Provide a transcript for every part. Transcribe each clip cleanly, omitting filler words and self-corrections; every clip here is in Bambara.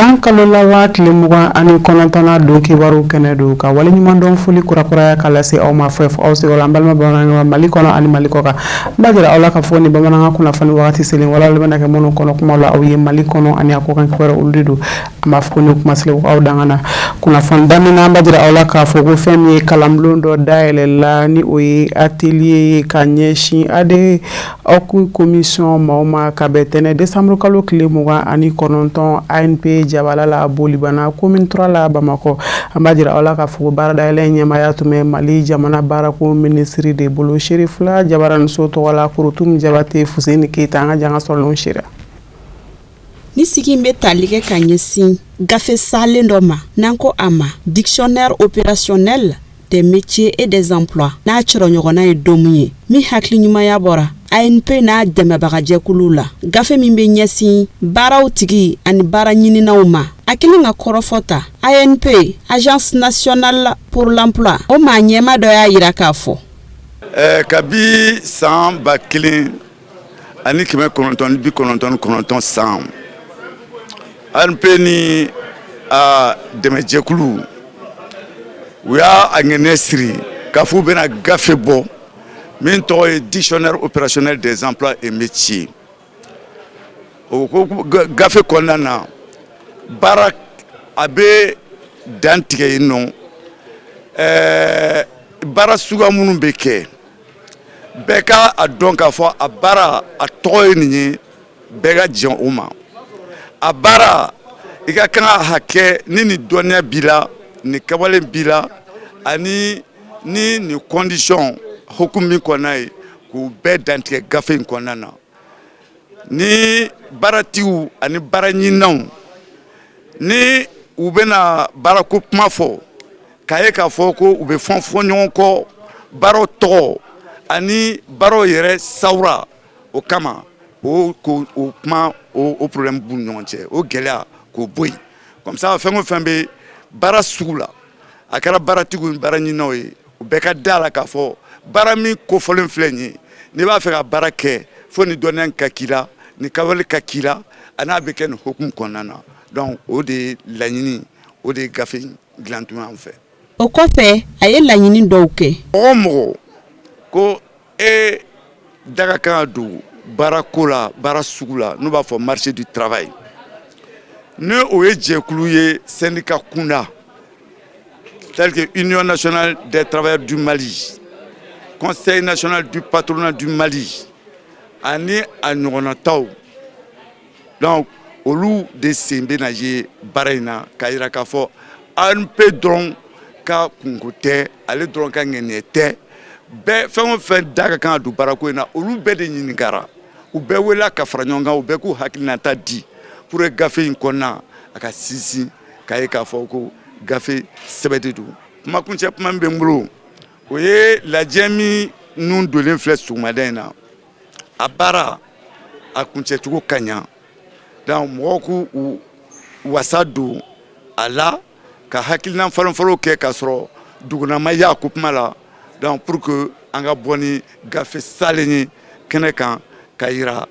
San kalo laban tile 29nan don kibaru kɛnɛ don ka waleɲumandɔn foli kurakuraya ka lase aw ma fɛ aw sigiyɔrɔ la, an balima bamanankan Mali kɔnɔ ani Mali kɔ kan. N b'a jira aw la k'a fɔ ni bamanankan kunnafoni wagati selen walawalali bɛna kɛ minnu kɔnɔ kuma la aw ye Mali kɔnɔ ani a kɔkan kibaru, olu de don. An b'a fɔ ko ni kuma selen aw danga na kunnafoni daminɛ, an b'a jira aw la k'a fɔ ko fɛn min ye kalanbulon dɔ dayɛlɛla, ni o ye atelier ye ka ɲɛsin ad hoc commission maaw ma, ka bɛn tɛnɛn décembre kalo tile 29 ANP jabala la, Bolibana commune 3 la, Bamakɔ. An b'a jira aw la k'a fɔ ko baara dayɛlɛ ɲɛmaaya tun bɛ Mali jamana baarako minisiri de bolo, Serifula Jabaraniso tɔgɔ la, Korotum Jabate Fuseni Keyita. An ka jan ka sɔrɔlenw seereya. Ni sigi in bɛ tali kɛ ka ɲɛsin gafe salen dɔ ma, n'an ko a ma Dictionnaire opérationnel des métiers et des emplois, n'a cɔrɔɲɔgɔnna ye DOM ye, min hakili ɲumanya bɔra ANP n'a dɛmɛbagajɛkuluw la. Gafe min bɛ ɲɛsin baaraw tigi ani baara ɲininaw ma, a kɛlen ka kɔrɔfɔ ta ANP, Agence nationale pour l'emploi, o maa ɲɛma dɔ y'a jira k'a fɔ. Kabi san 1999 san, ANP ni a dɛmɛjɛkulu, u y'a a ŋɛnɛ siri k'a fɔ u bɛna gafe bɔ min tɔgɔ ye Dictionnaire opérationnel des emplois et métiers. O ko gafe kɔnɔna na, baara a bɛ dan tigɛ yen nɔ, baara suguya minnu bɛ kɛ, bɛɛ ka a dɔn k'a fɔ a baara a tɔgɔ ye nin ye, bɛɛ ka jɛn o ma. A baara i ka kan ka hakɛ ni nin dɔnniya b'i la, nin kɛwale b'i la, ani ni nin condition hukumu min kɔnɔna ye, k'u bɛɛ dantigɛ gafe in kɔnɔna na. Ni baaratigiw ani baara ɲininaw, ni u bɛna baarako kuma fɔ, k'a ye k'a fɔ ko u bɛ fɔn fɔ ɲɔgɔn kɔ baaraw tɔgɔ ani baaraw yɛrɛ sawura, o kama o ko o kuma o problème b'u ni ɲɔgɔn cɛ, o gɛlɛya k'o bɔ yen. Comme ça, fɛn o fɛn bɛ baara sugu la, a kɛra baaratigiw ni baara ɲininaw ye, u bɛɛ ka da la k'a fɔ baara min kofɔlen filɛ nin ye, n'i b'a fɛ ka baara kɛ, fo ni dɔnniya ka k'i la, ni kawale ka k'i la, a n'a bɛ kɛ nin hukumu kɔnɔna na. Donc o de ye laɲini, o de ye gafe in dilan tun an fɛ. O kɔfɛ, a ye laɲini dɔw kɛ. Mɔgɔ o mɔgɔ ko e da ka kan ka don baarako la, baara sugu la, n'u b'a fɔ marché du travail, ni o ye jɛkulu ye syndicat kunda, tel que Union nationale des travailleurs du Mali, Conseil national du patronat du Mali ani a ɲɔgɔnnataw, donc olu de sen bɛ na ye baara in na, k'a jira k'a fɔ ANP dɔrɔn ka kunko tɛ, ale dɔrɔn ka ŋɛniɲɛ tɛ. Bɛɛ, fɛn o fɛn da ka kan ka don baarako in na, olu bɛɛ de ɲininkara, u bɛɛ wele ka fara ɲɔgɔn kan, u bɛɛ k'u hakilinata di pour que gafe in kɔnɔna a ka sinsin, k'a ye k'a fɔ ko gafe sɛbɛ de don. Kumakuncɛ kuma min bɛ n bolo, o ye lajɛ min nun donlen filɛ sɔgɔmada in na, a baara a kuncɛcogo ka ɲa. Donc mɔgɔw k'u u wasa don a la ka hakilina fɔlɔ fɔlɔ kɛ k'a sɔrɔ dugunama y'a ko kuma la, donc pour que an ka bɔ ni gafe salen ye kɛnɛ kan, ka yira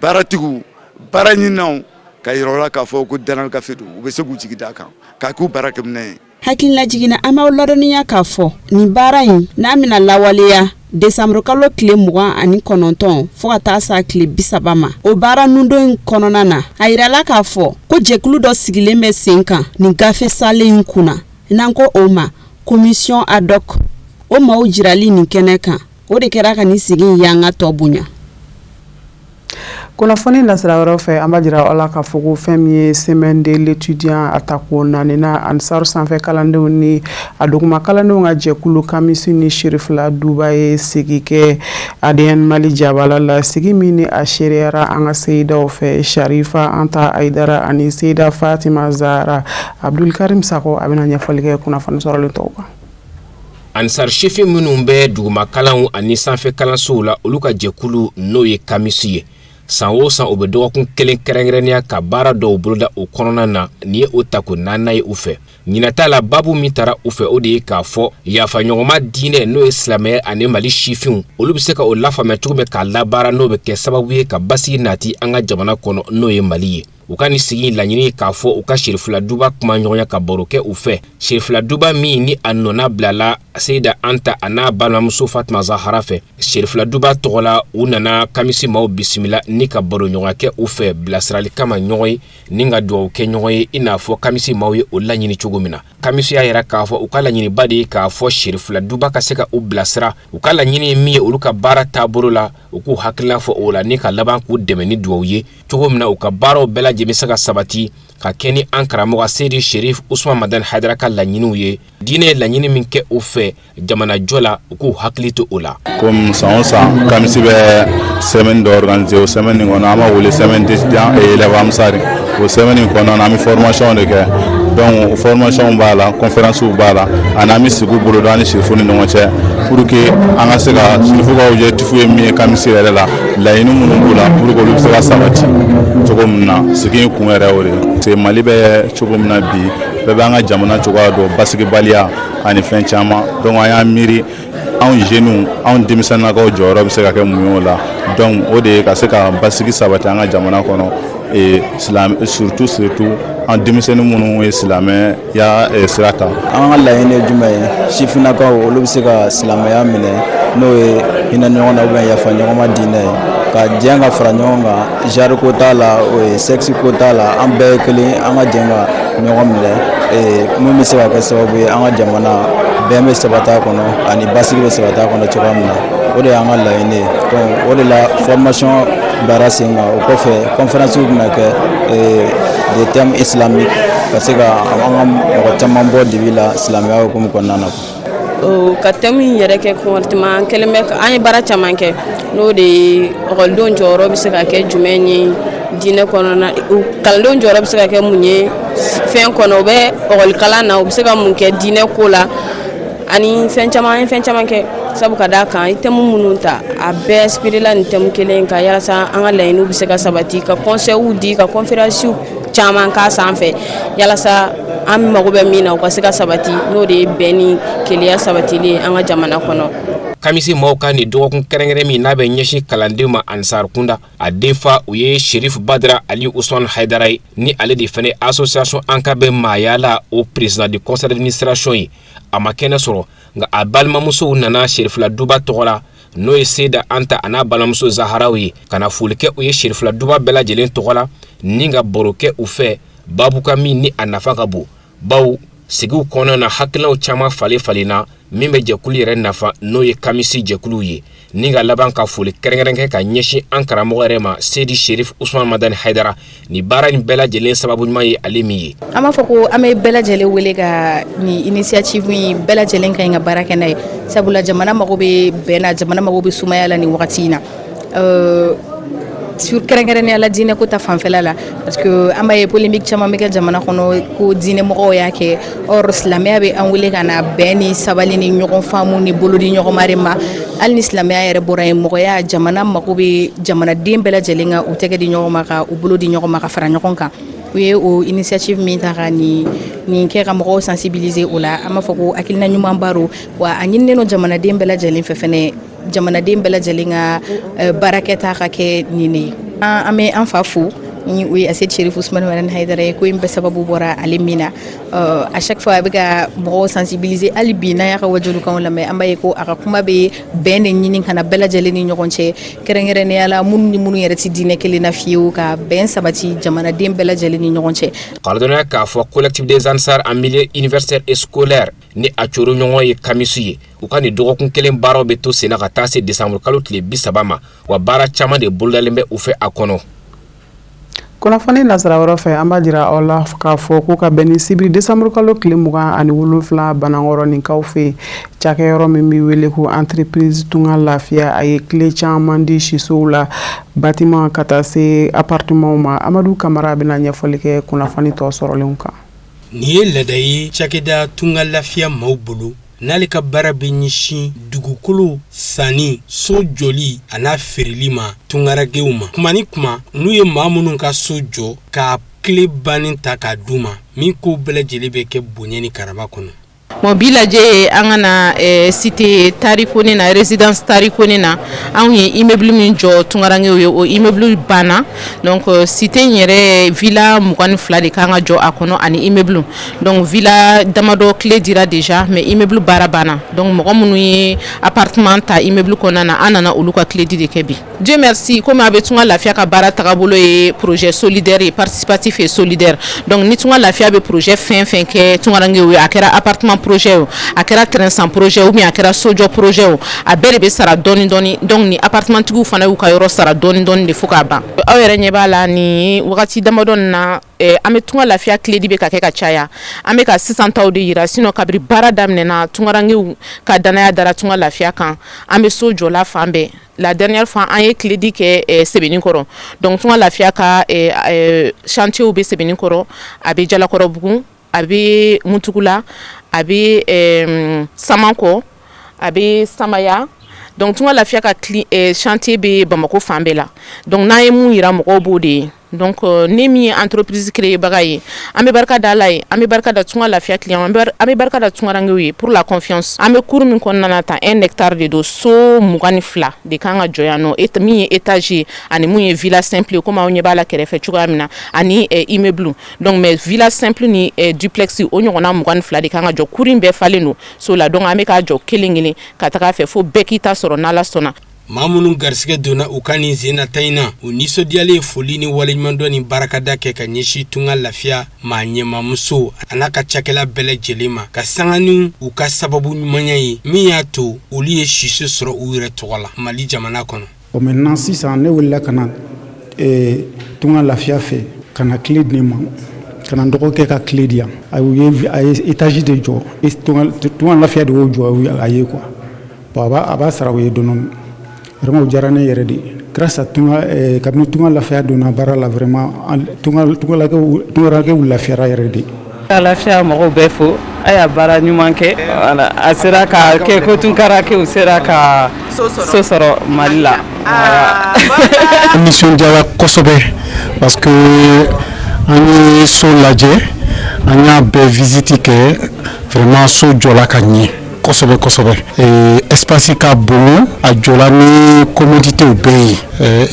baaratigiw, baara ɲininaw, ka yira u la k'a fɔ ko dana gafe don, u bɛ se k'u jigi d'a kan k'a k'u baarakɛminɛn ye. Hakililajigin na, an b'aw ladɔnniya k'a fɔ nin baara in n'a bɛna lawaleya desanburu kalo tile 29 fo ka taa sa tile 30 ma. O baara nundon in kɔnɔna na, a yirala k'a fɔ ko jɛkulu dɔ sigilen bɛ sen kan nin gafe salen in kunna, n'an ko o ma commission ad hoc. O maaw jirali nin kɛnɛ kan, o de kɛra ka nin sigi in yanga tɔ bonya. Kunnafoni nasira wɛrɛw fɛ, an b'a jira aw la k'a fɔ ko fɛn min ye Semaine de l'étudiant a tako naaninan, Ansar sanfɛ kalandenw ni a duguma kalandenw ka jɛkulu CAMUS ni Serifila Duba ye sigi kɛ ADN Mali jabala la, sigi min ni a seereyara an ka seyidaw fɛ, Sharifa Anta Ayidara ani Seyida Fatima Zahara. Abdulkarim Sakɔ, a bɛna ɲɛfɔli kɛ kunnafoni sɔrɔlen tɔw kan. Ansar sifin minnu bɛ duguma kalanw ani sanfɛ kalansow la, olu ka jɛkulu n'o ye CAMUS ye, san o san u bɛ dɔgɔkun kelen kɛrɛnkɛrɛnnenya ka baara dɔw boloda o kɔnɔna na. Nin ye o tako naaninan ye u fɛ. Ɲinan ta la, babu min taara u fɛ, o de ye k'a fɔ yafaɲɔgɔnma diinɛ, n'o ye silamɛya ani Mali sifinw, olu bɛ se ka o lafaamuya cogo min k'a labaara, n'o bɛ kɛ sababu ye ka basigi nati an ka jamana kɔnɔ, n'o ye Mali ye. U ka nin sigi laɲini k'a fɔ u ka Serifula Duba kuma ɲɔgɔnya ka baro kɛ u fɛ. Serifula Duba min ni a nɔna bilala Seyida Anta a n'a balimamuso Fatuma Zahara fɛ, Serifula Duba tɔgɔ la, u nana Kamisi maaw bisimila ni ka baro ɲɔgɔnya kɛ u fɛ bilasirali kama ɲɔgɔn ye ni ka dugawu kɛ ɲɔgɔn ye, i n'a fɔ Kamisi maaw ye o laɲini cogo min na. Kamisi y'a yira k'a fɔ u ka laɲiniba de ye k'a fɔ Serifula Duba ka se ka u bilasira. U ka laɲini ye min ye olu ka baara taabolo la, u k'u hakilina fɔ o la ni ka laban k'u dɛmɛ ni dugawu ye cogo min na u ka baaraw bɛɛ lajɛlen bɛ se ka sabati ka kɛ ni an karamɔgɔ Seyidi Sherif Usman Madani Hayidara ka laɲiniw ye. Diinɛ ye laɲini min kɛ u fɛ jamanajɔ la, u k'u hakili to o la. Comme san o san, Kamisi bɛ semaine dɔ organiser. O semaine nin kɔnɔ, an b'a wele semaine d'étudiants et élèves Ansari. O semaine in kɔnɔna na, an bɛ formation de kɛ. Donc formation b'a la, conférence b'a la, ani an bɛ sigiw boloda an ni sirifu ni ɲɔgɔn cɛ pour que an ka se ka sirifu ka objectif ye min ye Kamisi yɛrɛ la, laɲini minnu b'u la, pour que olu bɛ se ka sabati cogo min na. Sigi in kun yɛrɛ o de ye. Parce que Mali bɛ cogo min na bi, bɛɛ b'an ka jamana cogoya dɔn, basigibaliya ani fɛn caman. Donc an y'an miiri, anw jeunes, anw denmisɛnninnakaw jɔyɔrɔ bɛ se ka kɛ mun ye o la? Donc o de ye ka se ka basigi sabati an ka jamana kɔnɔ et surtout surtout an denmisɛnnin minnu ye silamɛya sira ta. An ka laɲini ye jumɛn ye? Sifinnakaw, olu bɛ se ka silamɛya minɛ, n'o ye hinɛ ɲɔgɔn na ou yafa ɲɔgɔn ma diinɛ ye, ka jɛ ka fara ɲɔgɔn kan. Genre ko t'a la, o ye sexe ko t'a la, an bɛɛ ye kelen. An ka jɛ ka ɲɔgɔn minɛ, mun bɛ se ka kɛ sababu ye an ka jamana bɛn bɛ sabati a kɔnɔ ani basigi bɛ sabati a kɔnɔ cogoya min na, o de y'an ka laɲini ye. Donc o de la formation baara sen kan. O kɔfɛ, conférence bɛna kɛ des thèmes islamiques ka se ka an ka mɔgɔ caman bɔ dibi la silamɛya hukumu kɔnɔna na. Ka thème in yɛrɛ kɛ concrètement, an kɛlen bɛ an ye baara caman kɛ, n'o de ye ekɔlidenw jɔyɔrɔ bɛ se ka kɛ jumɛn ye diinɛ kɔnɔna, kalandenw jɔyɔrɔ bɛ se ka kɛ mun ye fɛn kɔnɔ, u bɛ ekɔlikalan na, u bɛ se ka mun kɛ diinɛ ko la, ani fɛn caman. An ye fɛn caman kɛ, sabu ka d'a kan i thème minnu ta, a bɛɛ inspiré la nin thème kelen kan, yalasa an ka laɲiniw bɛ se ka sabati, ka conseils di, ka conférence caman k'a sanfɛ, yalasa an mago bɛ min na, o ka se ka sabati, n'o de ye bɛn ni kelenya sabatili ye an ka jamana kɔnɔ. Kamisi maaw ka nin dɔgɔkun kɛrɛnkɛrɛn min n'a bɛ ɲɛsin kalandenw ma Ansar kunda, a denfa o ye Sherif Badara Ali Usman Hayidara ye, ni ale de fana association an ka bɛ maaya la, o président du conseil d'administration ye. A ma kɛnɛ sɔrɔ, nka a balimamusow nana Serifula Duba tɔgɔ la, n'o ye Seyida Anta a n'a balimamuso Zaharaw ye, ka na foli kɛ u ye Serifula Duba bɛɛ lajɛlen tɔgɔ la ni ka baro kɛ u fɛ babu ka min ni a nafa ka bon, bawo sigiw kɔnɔna na, hakilinaw caman falen falenna min bɛ jɛkulu yɛrɛ nafa, n'o ye Kamisi jɛkuluw ye, ni ka laban ka foli kɛrɛnkɛrɛn kɛ ka ɲɛsin an karamɔgɔ yɛrɛ ma, Seyidi Sherif Usman Madani Hayidara, ni baara in bɛɛ lajɛlen sababu ɲuman ye ale min ye. An b'a fɔ ko an bɛ bɛɛ lajɛlen wele ka nin initiative in bɛɛ lajɛlen ka ɲi ka baara kɛ n'a ye, sabula jamana mago bɛ bɛn na, jamana mago bɛ sumaya la nin wagati in na, sur kɛrɛnkɛrɛnnenya la diinɛ ko ta fanfɛla la, parce que an b'a ye polémique caman bɛ kɛ jamana kɔnɔ ko diinɛ mɔgɔw y'a kɛ. Or silamɛya bɛ an wele ka na bɛn ni sabali ni ɲɔgɔn faamu ni bolodi ɲɔgɔnma de ma. Hali ni silamɛya yɛrɛ bɔra yen, mɔgɔya, jamana mago bɛ jamanaden bɛɛ lajɛlen ka u tɛgɛ di ɲɔgɔn ma, ka u bolo di ɲɔgɔn ma, ka fara ɲɔgɔn kan. U ye o initiative min ta ka nin kɛ ka mɔgɔw sensibiliser o la, an b'a fɔ ko hakilina ɲumanba don. Wa a ɲininen don jamanaden bɛɛ lajɛlen fɛ fɛnɛ, jamanaden bɛɛ lajɛlen ka baarakɛta ka kɛ nin de ye. An bɛ an fa fo, ni o ye Asedi Sherif Usumani Madani Hayidara ye, ko in bɛɛ sababu bɔra ale min na. À chaque fois a bɛ ka mɔgɔw sensibiliser. Hali bi n'an y'a ka wajulikanw lamɛn, an b'a ye ko a ka kuma bɛ bɛn de ɲini ka na bɛɛ lajɛlen ni ɲɔgɔn cɛ, kɛrɛnkɛrɛnnenya la minnu ni minnu yɛrɛ tɛ diinɛ kelen na fiyewu, ka bɛn sabati jamanaden bɛɛ lajɛlen ni ɲɔgɔn cɛ. K'a dɔnniya k'a fɔ collectif des Ansar en milieu universitaire et scolaire, ni a coro ɲɔgɔn ye Kamisu ye, u ka nin dɔgɔkun kelen baaraw bɛ to senna ka taa se décembre kalo tile 30 ma, wa baara caman de bolodalen bɛ u fɛ a kɔnɔ. Kunnafoni nasira wɛrɛ fɛ, an b'a jira aw la k'a fɔ ko ka bɛn ni sibiri décembre kalo tile 27, Banankɔrɔninkaw fɛ yen, cakɛyɔrɔ min bɛ wele ko entreprise Tunga Lafiya, a ye tile caman di sisow la, bâtiment ka taa se appartement ma. Amadu Kamara bɛna ɲɛfɔli kɛ kunnafoni tɔ sɔrɔlenw kan. Nin ye laada ye cakɛda Tunga Lafiya maaw bolo, n'ale ka baara bɛ ɲɛsin dugukolo sanni, so jɔli a n'a feereli ma tungaragew ma. Kuma ni kuma, n'u ye maa minnu ka so jɔ k'a tile bannen ta k'a d'u ma, min ko bɛɛ lajɛlen bɛ kɛ bonya ni karama kɔnɔ. Bon, bi lajɛ ye an ka na cité Tarikone na, résidence Tarikone na. Anw ye immeuble min jɔ tunkarankew ye, o immeuble banna. Donc cité in yɛrɛ, villa 22 de kan ka jɔ a kɔnɔ ani immeuble. Donc villa damadɔ clé dira déjà, mais immeuble baara banna. Donc mɔgɔ minnu ye appartement ta immeuble kɔnɔna na, an nana olu ka clé di de kɛ bi. Dieu merci, komi a bɛ Tunga Lafiya ka baara tagabolo ye projet solidaire ye, participatif et solidaire. Donc ni Tunga Lafiya bɛ projet fɛn fɛn kɛ tunkarankew ye, a kɛra appartement projet o, a kɛra terrain san projet ou bien a kɛra sojɔ projet o, a bɛɛ de bɛ sara dɔɔni dɔɔni. Donc ni appartement tigiw fana y'u ka yɔrɔ sara dɔɔni dɔɔni de fo k'a ban. Aw yɛrɛ ɲɛ b'a la, nin wagati damadɔ nin na, an bɛ Tunga Lafiya clé di bɛ ka kɛ ka caya. An bɛ ka sisan taw de yira, sinon kabiri baara daminɛna, tunkarankew ka danaya dara Tunga Lafiya kan, an bɛ so jɔla fan bɛɛ. La dernière fois, an ye clé di kɛ Sebenikɔrɔ. Donc Tunga Lafiya ka chantier bɛ Sebenikɔrɔ, a bɛ Jalakɔrɔbugu, a bɛ Mutugula, a bɛ Samankɔ, a bɛ Samaya. Donc Tunga Lafiya ka chantier bɛ Bamako fan bɛɛ la. Donc n'an ye mun yira, mɔgɔw b'o de ye. Donc ne min ye entreprise créer baga ye, an bɛ barika da Ala ye, an bɛ barika da Tunga Lafiya client, an bɛ barika da tunkarankew ye pour la confiance. An bɛ cour min kɔnɔna na tan, 1 hectare de don. So 22 de kan ka jɔ yan nɔ, min ye étage ye ani mun ye villa simple ye, komi aw ɲɛ b'a la kɛrɛfɛ cogoya min na, ani immeuble. Donc mais villa simple ni duplex, o ɲɔgɔnna 22 de kan ka jɔ. Cour in bɛɛ falen don so la. Donc an bɛ k'a jɔ kelen kelen ka taga fɛ fo bɛɛ k'i ta sɔrɔ, n'Ala sɔnna. Maa minnu garisɛgɛ donna u ka nin sen nata in na, u nisɔndiyalen ye foli ni waleɲumandɔn ni baarakada kɛ ka ɲɛsin Tunga Lafiya maa ɲɛmamuso a n'a ka cakɛla bɛɛ lajɛlen ma, ka sanga ni u ka sababu ɲumanya ye min y'a to olu ye siso sɔrɔ u yɛrɛ tɔgɔ la Mali jamana kɔnɔ. O maintenant, sisan ne wulila ka na Tunga Lafiya fɛ ka na clé di ne ma, ka na n dɔgɔkɛ ka clé di yan. A ye a ye étage de jɔ, Tunga Lafiya de y'o jɔ a ye quoi. Bon, a b'a sara u ye dɔɔni. Vraiment, o diyara ne yɛrɛ de ye. Grâce à Tunga, kabini Tunga Lafiya donna baara la, vraiment tungarakɛw lafiyara yɛrɛ de. Ka Lafiya mɔgɔw bɛɛ fo, a y'a baara ɲuman kɛ. Voilà, a sera ka kɛ ko tunkarakɛw sera ka so sɔrɔ Mali la. An nisɔndiyara kosɛbɛ parce que an ye so lajɛ, an y'a bɛɛ visite kɛ. Vraiment, so jɔla ka ɲɛ kosɛbɛ kosɛbɛ. Espace ka bon, a jɔla ni commodité bɛɛ ye.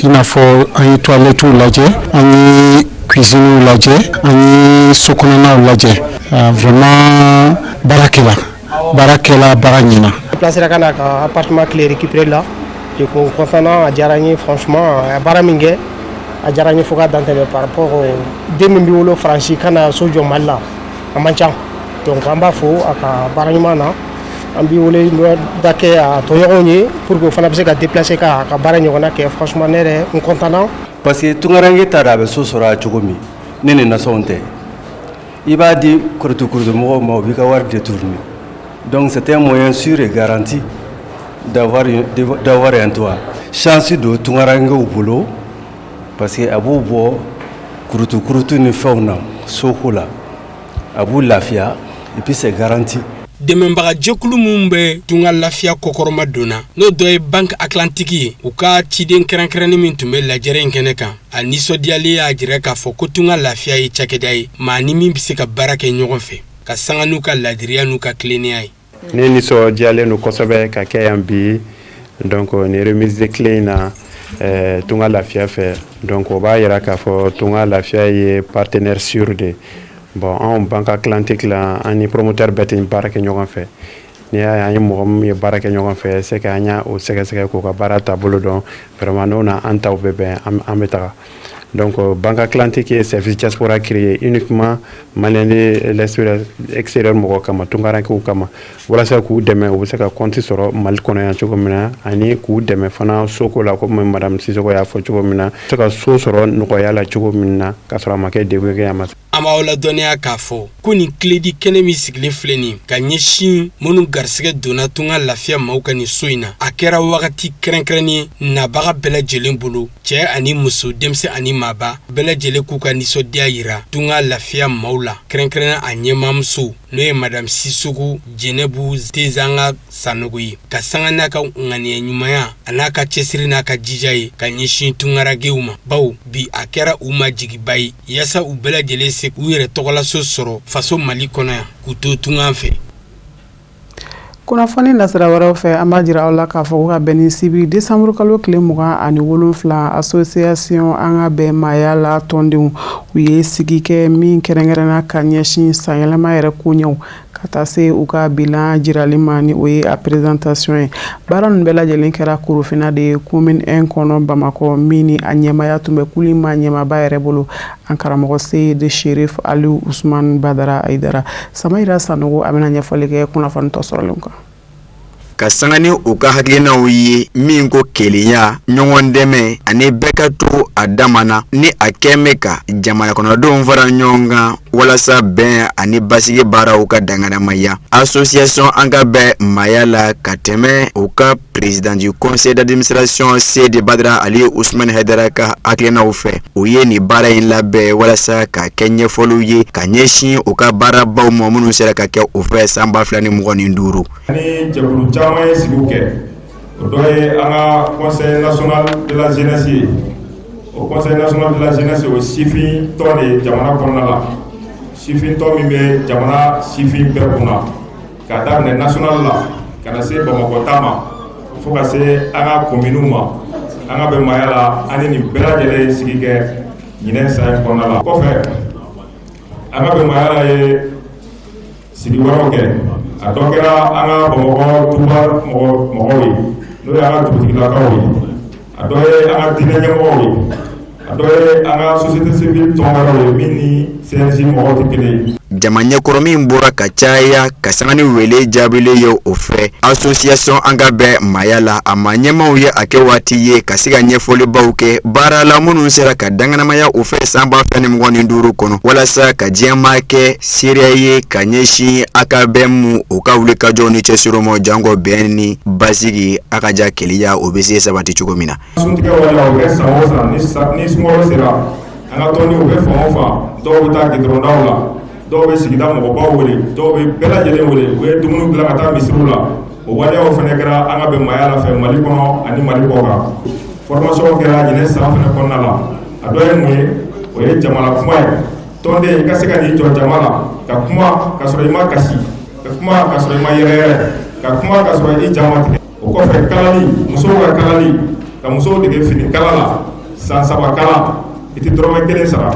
I n'a fɔ an ye toilette lajɛ, an ye cuisine lajɛ, an ye so kɔnɔnaw lajɛ. Vraiment, baara kɛla, baara kɛla, baara ɲɛna. Déplacé ka na ka appartement clé récupérer la. Du coup, concernant, a diyara n ye franchement. A baara min kɛ, a diyara n ye fo ka dan tɛmɛ par rapport au den min b'i wolo Faransi ka na so jɔ Mali la, a man ca. Donc an b'a fo a ka baara ɲuman na. An b'i wele da kɛ a tɔɲɔgɔnw ye pour que o fana bɛ se ka déplacer ka ka baara ɲɔgɔnna kɛ. Franchement, ne yɛrɛ, n content na. Parce que tunkaranke t'a dɔn a bɛ so sɔrɔ a cogo min. Ne ni nasɔnw tɛ, i b'a di kurutu kurutu mɔgɔw ma, u b'i ka wari détourner. Donc c'est un moyen sûr et garanti d'avoir un toit. Chance don tunkarankew bolo parce que a b'u bɔ kurutu kurutu ni fɛnw na soko la, a b'u lafiya et puis c'est garanti. Dɛmɛbagajɛkulu minnu bɛ Tunga Lafiya kɔkɔrɔma donna, n'o dɔ ye Banque Atlantique ye, u ka ciden kɛrɛnkɛrɛnnin min tun bɛ lajɛrɛ in kɛnɛ kan, a nisɔndiyalen y'a jira k'a fɔ ko Tunga Lafiya ye cakɛda ye maa ni min bɛ se ka baara kɛ ɲɔgɔn fɛ, ka sanga n'u ka ladiriya n'u ka tilennenya ye. Ne nisɔndiyalen don kosɛbɛ ka kɛ yan bi. Donc ni remise de clé in na Tunga Lafiya fɛ, donc o b'a yira k'a fɔ Tunga Lafiya ye partenaire sûr de. Bon, anw Banque Atlantique la, an ni promoteur bɛɛ tɛ baara kɛ ɲɔgɔn fɛ. N'i y'a ye an ye mɔgɔ min ye baara kɛ ɲɔgɔn fɛ, c'est que an y'a o sɛgɛsɛgɛ k'o ka baara taabolo dɔn. Vraiment, n'o na an taw bɛ bɛn, an bɛ taga. Donc Banque Atlantique ye service diaspora créé uniquement malien de l'extérieur mɔgɔ kama, tunkarankew kama, walasa k'u dɛmɛ u bɛ se ka compte sɔrɔ Mali kɔnɔ yan cogo min na, ani k'u dɛmɛ fana soko la, komi madame Sisoko y'a fɔ cogo min na, se ka so sɔrɔ nɔgɔya la cogo min na, k'a sɔrɔ a ma kɛ degun ye a ma. An b'aw ladɔnniya k'a fɔ ko nin clé di kɛnɛ min sigilen filɛ nin ka ɲɛsin minnu garisɛgɛ donna Tunga Lafiya maaw ka nin so in na, a kɛra wagati kɛrɛnkɛrɛnnen ye nabaga bɛɛ lajɛlen bolo, cɛɛ ani muso, denmisɛn ani maaba, bɛɛ lajɛlen k'u ka nisɔndiya yira Tunga Lafiya maaw la, kɛrɛnkɛrɛnnen a ɲɛmaamuso, n'o ye madame Sisoko Jɛnɛbu Tezanga Sanogo ye, ka sanga n'a ka ŋaniya ɲumanya a n'a ka cɛsiri n'a ka jija ye ka ɲɛsin tungaragew ma, bawo bi a kɛra u ma jigiba ye yaasa u bɛɛ lajɛlen se k'u yɛrɛ tɔgɔlaso sɔrɔ faso Mali kɔnɔ yan, k'u to tungan fɛ. Kunnafoni nasira wɛrɛw fɛ, an b'a jira aw la k'a fɔ ko ka bɛn ni sibiri décembre kalo tile 27, association An ka bɛn maaya la tɔndenw, u ye sigi kɛ min kɛrɛnkɛrɛnna ka ɲɛsin sanyɛlɛma yɛrɛ koɲɛw ka taa se u ka bilan jirali ma, ni o ye a présentation ye. Baara ninnu bɛɛ lajɛlen kɛra Korofina de ye, commune 1 kɔnɔ, Bamakɔ, min ni a ɲɛmaya tun bɛ kulu ma ɲɛmaaba yɛrɛ bolo, an karamɔgɔ Seyidi Sherif Aliou Ousmane Badara Ayidara. Samayira Sanogo, a bɛna ɲɛfɔli kɛ kunnafoni tɔ sɔrɔlenw kan. Ka sanga ni u ka hakilinaw ye min ko kelenya, ɲɔgɔn dɛmɛ ani bɛɛ ka to a dama na, ni a kɛn bɛ ka jamana kɔnɔdenw fara ɲɔgɔn kan walasa bɛn ani basigi baaraw ka danganamaya, association An ka bɛn maaya la, ka tɛmɛ u ka président du conseil d'administration Seyidi Badara Ali Usumani Hayidara ka hakilinaw fɛ, u ye nin baara in labɛn walasa ka kɛ ɲɛfɔliw ye ka ɲɛsin u ka baarabaw ma minnu sera ka kɛ u fɛ san 2025. Ni jɛkulu caman ye sigiw kɛ, o dɔ ye an ka conseil national de la jeunesse ye. O conseil national de la jeunesse, o sifin tɔn de ye jamana kɔnɔna la, sifin tɔn min bɛ jamana sifin bɛɛ kunna, k'a daminɛ national la ka na se Bamakɔ ta ma, fo ka se an ka kominiw ma. An ka bɛn maaya la, an ni nin bɛɛ lajɛlen ye sigi kɛ ɲinɛ san in kɔnɔna la. Kɔfɛ, an ka bɛn maaya la ye sigi wɛrɛw kɛ. A dɔ kɛra an ka Bamakɔ duba mɔgɔw ye, n'o ye an ka dugutigilakaw ye. A dɔ ye an ka diinɛ ɲɛmɔgɔw ye. A dɔ ye an ka société civile tɔn wɛrɛw ye min ni CNJ mɔgɔw tɛ kelen ye. Jama ɲɛkɔrɔ min bɔra ka caya ka sanga ni wele jaabilen ye o fɛ, association An ka bɛn maaya la, a maa ɲɛmaaw ye a kɛ waati ye ka se ka ɲɛfɔlibaw kɛ baara la minnu sera ka danganamaya u fɛ san 2025 kɔnɔ, walasa ka diɲɛmaa kɛ seereya ye ka ɲɛsin AKBM u ka wulikajɔw ni cɛsiriw ma, janko bɛn ni basigi, a ka ja kelenya, o bɛ se sabati cogo min na. Suntigɛ waleya, o bɛ kɛ san o san ni sunkalo sera. An ka tɔndenw bɛ fan o fan, dɔw bɛ taa gidɔrɔndaw la, dɔw bɛ sigida mɔgɔbaw wele, dɔw bɛ bɛɛ lajɛlen wele, u ye dumuni dilan ka taa misiriw la. O waleyaw fana kɛra an ka bɛn maaya la fɛ Mali kɔnɔ ani Mali kɔkan. Formation kɛra ɲinɛ san fana kɔnɔna la. A dɔ ye mun ye? O ye jamana kuma ye. Tɔnden, i ka se ka n'i jɔ jama la ka kuma ka sɔrɔ i ma kasi, ka kuma ka sɔrɔ i ma yɛrɛyɛrɛ, ka kuma ka sɔrɔ i ja ma tigɛ. O kɔfɛ, kalali, musow ka kalali, ka musow dege fini kala la, san 3 kalan, i tɛ dɔrɔmɛ kelen sara.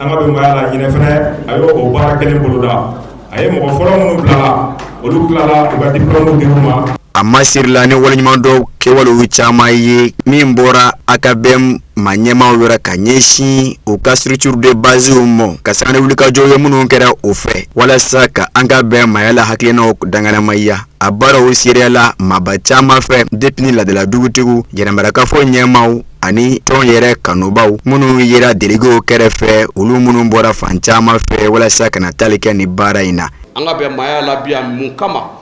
An ka bɛn maaya la ɲinɛ fɛnɛ, a y'o o baara kelen boloda. A ye mɔgɔ fɔlɔ minnu bilala, olu tilala u ka diplôme dir'u ma. A masirila ni waleɲumandɔn kɛwalew caman ye min bɔra AKBM maa ɲɛmaaw yɔrɔ ka ɲɛsin u ka structure de base ma, ka sanga ni wulikajɔ ye minnu kɛra o fɛ walasa ka An ka bɛn maaya la hakilinaw danganamaya. A baaraw seereyala maaba caman fɛ, depuis ni laadala dugutigiw, yɛrɛmarakafo ɲɛmaaw ani tɔn yɛrɛ kanubaw minnu yera déléguéw kɛrɛfɛ, olu minnu bɔra fan caman fɛ walasa ka na tali kɛ nin baara in na. An ka bɛn maaya la bi yan mun kama?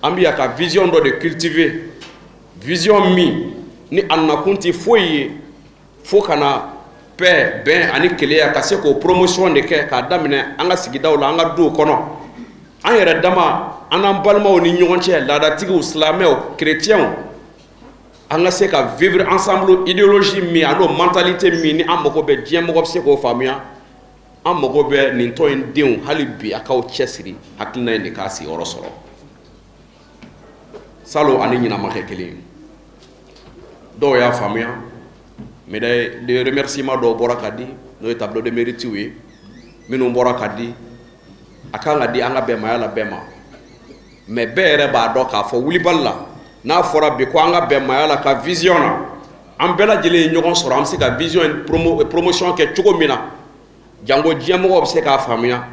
An bɛ yan ka vision dɔ de cultiver, vision min ni a nakun tɛ foyi ye fo ka na paix, bɛn ani kelenya, ka se k'o promotion de kɛ k'a daminɛ an ka sigidaw la, an ka duw kɔnɔ, an yɛrɛ dama, an n'an balimaw ni ɲɔgɔn cɛ, laadatigiw, silamɛw, chrétiens, an ka se ka vivre ensemble. Idéologie min a n'o mentalité min ni an mago bɛ, diɲɛ mɔgɔ bɛ se k'o faamuya. An mago bɛ nin tɔn in denw, hali bi a k'aw cɛsiri hakilina in de k'a sigiyɔrɔ sɔrɔ. Salon ani ɲinan ma kɛ kelen ye. Dɔw y'a faamuya, médaille de remerciement dɔw bɔra ka di, n'o ye tableau de mérite ye minnu bɔra ka di. A kan ka di an ka bɛnmaya la bɛɛ ma, mais bɛɛ yɛrɛ b'a dɔn k'a fɔ wulibali la, n'a fɔra bi ko an ka bɛnmaya la ka vision na, an bɛɛ lajɛlen ye ɲɔgɔn sɔrɔ, an bɛ se ka vision in promotion kɛ cogo min na, jango diɲɛmɔgɔw bɛ se k'a faamuya.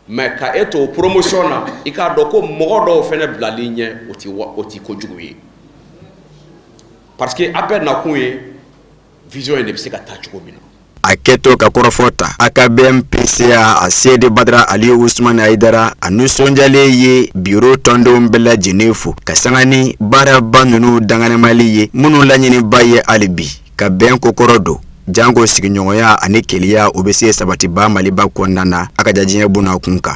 Mais ka e to o promotion na, i k'a dɔn ko mɔgɔ dɔw fana bilali ɲɛ, o ti kojugu ye, parce que a bɛɛ nakun ye vision in de bɛ se ka taa cogo min na. A kɛtɔ ka kɔrɔfɔ ta, AKBM PCA a Seyidi Badara Ali Usumani Ayidara, a nisɔndiyalen ye bureau tɔndenw bɛɛ lajɛlen fo ka sanga ni baaraba ninnu danganamali ye, minnu laɲiniba ye hali bi ka bɛn kokɔrɔ don, janko sigiɲɔgɔnya ani kelenya, o bɛ se sabatiba Maliba kɔnɔna na, a ka ja diɲɛ buna kun kan.